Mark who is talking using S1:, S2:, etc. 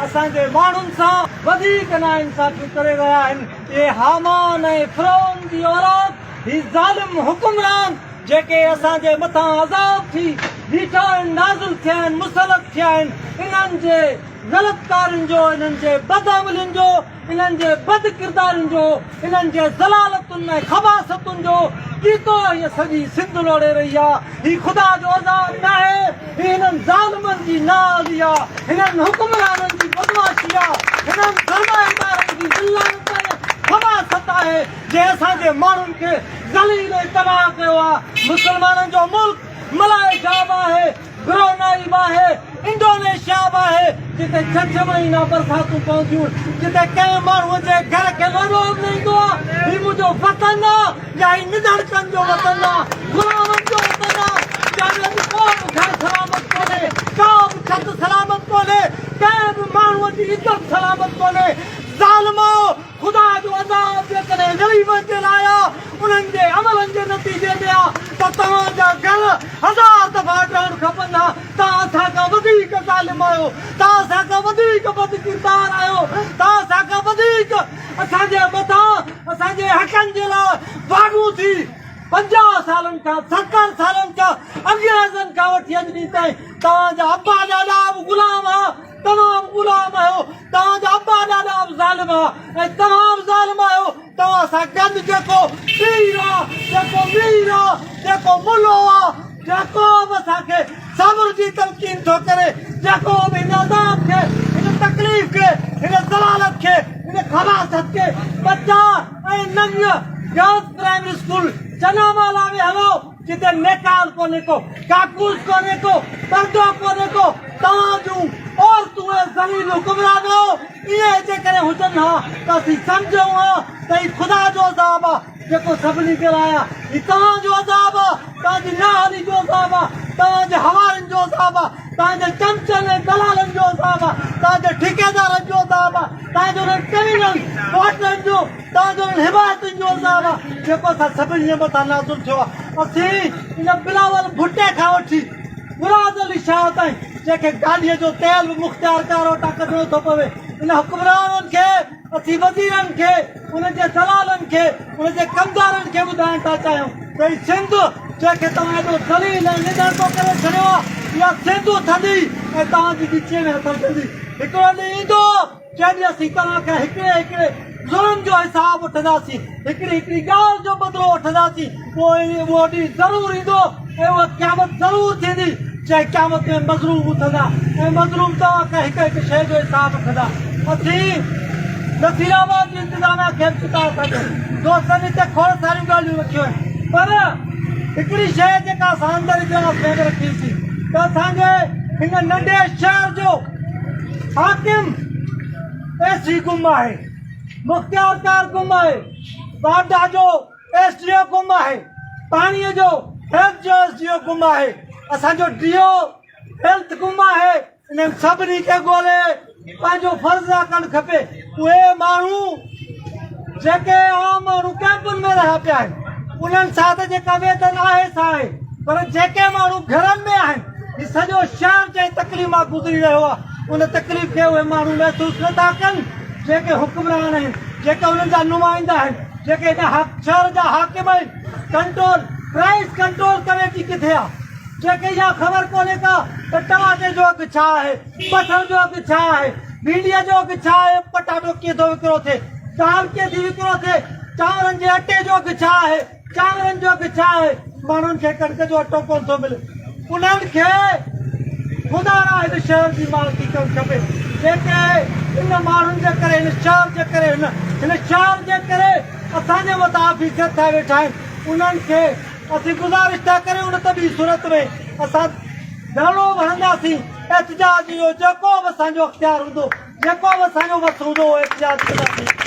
S1: اسان جي ماڻهن سان وڌيڪ ناانصافيون ڪري رهيا آهن. اهي هامان ۽ فرعون جي اولاد، هي ظالم حڪمران جيڪي اسان جي مٿان عذاب ٿي بيٺا آهن، نازل ٿيا آهن، مسلط ٿيا آهن، انهن جي غلط ڪارين جو، انهن جي بدعملين جو، انهن جي بد ڪردارين جو، انهن جي ذلالتن ۽ خباثتن جو ڪيتو هيء سڄي سنڌ لوڙي رهي آ. هي خدا جو عذاب ناهي، هي هنن ظالمن جي نااهلي آ، هنن حڪمرانن جي بدمعاشي آ، هنن سرمائيدارن جي ذلالت ۽ خباثت آهي، جنهن اسان جي ماڻهن کي ذليل ۽ تباهه ڪيو آ. مسلمانن جو ملڪ ملائيشيا به آهي، برونائي به آهي، انڊونيشيا به آهي، جتي ڇهه ڇهه مهينا برساتون پونديون، جتي ڪنهن ماڻهوء جي گهر کي لوڏو به نه ايندو آ. هي منهنجو وطن آ يا هي نڌڻڪن جو وطن آ، غلامن جو وطن آ، جنهن ۾ اڄ ڪو به گهر سلامت ڪونهي، ڪا به ڇت سلامت ڪونهي، ڪنهن به ماڻهوء جي عزت سلامت ڪونهي. ظالمو! خدا جو عذاب جيڪڏهن غريبن جي لاء آ، انهن جي عملن جي نتيجي ۾ آ ته توهان جا گهر هزار دفعا ڊهڻ کپن ها. توهان اسان کان وڌيڪ ظالم آهيو، توهان اسان کان وڌيڪ بد ڪردار آهيو، توهان اسان کان وڌيڪ اسان جي مٿان اسان جي حقن جي لاء واڳون ٿي 50 سالن کان 70 سالن کان انگريزن کان وٺي اڄ ڏينهن تائين توهان جا ابا ڏاڏا به غلام ها، توهان به غلام آهيو، توهان جا ابا ڏاڏا به ظالم ها ۽ توهان به ظالم آهيو، توهان سان گڏ جيڪو پير آ، جيڪو مير آ، جيڪو ملو آ، جيڪو به اسان کي صبر جي تلقين ٿو ڪري، جيڪو به هن عذاب کي، هن تڪليف کي، هن ذلالت کي، هن خباثت کي ٻچا ۽ ننگ گرلز پرائمري اسڪول چنامالا ۾ هلو. جتي نيڪال ڪونهي ڪو، ڪاڪوس ڪونهي ڪو، پردو ڪونهي ڪو، توهان جون عورتون ۽ ذليل حڪمرانو ائين جيڪڏهن هجن ها ته اسين سمجهون ها ته هي خدا جو عذاب آ جيڪو سڀني جي لاء آ، هي توهان جو عذاب آ، توهان جي نااهلي جو عذاب آ، توهان جي حوارين جو عذاب آ، توهان جي چمچن ۽ دلالن جو عذاب آ، توهان جي ٺيڪيدارن جو عذاب آ، توهان جي انهن ڪمينن پارٽنرن جو، توهان جي انهن حمايتين جو عذاب آ جيڪو اسان سڀني جي مٿان نازل ٿيو آ. اسين ان بلاول ڀٽي کان وٺي مراد علي شاهه تائين جنهن کي گاڏيء جو تيل به مختيارڪار وٽان ڪڍڻو ٿو پوي، ان حڪمرانن کي، اسين وزيرن کي، انهن جي دلالن کي، انهن جي ڪمدارن کي ٻڌائڻ ٿا چاهيون ته هي سنڌ جنهن کي توهان ايڏو ذليل ۽ نڌڻڪو ڪري ڇڏيو آ، اها سنڌ اٿندي ۽ توهان جي ڳچيء ۾ هٿ وجهندي. هڪڙو ڏينهن ايندو. جنهن ڏينهن اسين توهان کان هڪڙي هڪڙي ظلم جو حساب وٺنداسين، هڪڙي هڪڙي ڳالهه جو بدلو وٺنداسين، پوء اهو ڏينهن ضرور ايندو ۽ اها قيامت ضرور ٿيندي، جنهن قيامت ۾ مظلوم اٿندا ۽ مظلوم توهان کان هڪ هڪ شيء جو حساب وٺندا. اسين نصير آباد جي انتظاميا کي به چتاء ٿا ڏيون. دوستن هتي کوڙ ساريون ڳالهيون رکيون آهن، پر هڪڙي شيء جيڪا اسان اندر اجلاس ۾ به رکي سين ته اسان جي هن ننڍي شهر جو حاڪم اي سي گم آهي، مختيارڪار گم آهي، واپڊا جو ايس ڊي او گم آهي، پاڻي جو هيلٿ جو ايس ڊي او گم آهي، اسان جو ڊي او هيلٿ گم آهي، انهن سڀني کي ڳولي پنهنجو فرض ادا ڪرڻ کپي. اهي ماڻهو جيڪي عام ماڻهو ڪئمپن ۾ رهيا پيا آهن انهن سان ته جيڪا ويڌن آهي سا آهي پر جيڪي ماڻهو گهرن ۾ آهن هي سڄو شهر جنهن تڪليف مان گذري رهيو آهي ان تڪليف کي اهي ماڻهو محسوس نه ٿا ڪن جيڪي حڪمران آهن جيڪي انهن جا نمائندا آهن جيڪي هن شهر جا حاڪم آهن ڪنٽرول پرائس ڪنٽرول ڪميٽي ڪٿي آهي جنهن کي اها خبر ڪونهي ڪا ته ٽماٽي جو اگهه ڇا آهي، بصر جو اگهه ڇا آهي، ڀينڊيء جو اگهه ڇا آهي، پٽاٽو ڪيئن ٿو وڪرو ٿئي، دال ڪيئن ٿي وڪرو ٿئي، چانورن جي اٽي جو اگهه ڇا آهي، چانورن جو اگهه ڇا آهي، ماڻهن کي ڪڻڪ جو اٽو ڪونه ٿو ملي. انهن کي خدا را هن شهر جي مالڪي ڪرڻ کپي، جيڪي ان ماڻهن جي ڪري، هن شهر جي ڪري، هن شهر جي ڪري اسان جي مٿان آفيسر ٿيا ويٺا آهن، انهن کي اسين گذارش ٿا ڪريون نه ته ٻي صورت ۾ اسان ڌرڻو به هڻنداسين، احتجاج اهو جيڪو به اسان جو اختيار هوندو، جيڪو به اسان جو وس هوندو اهو احتجاج ڪنداسين.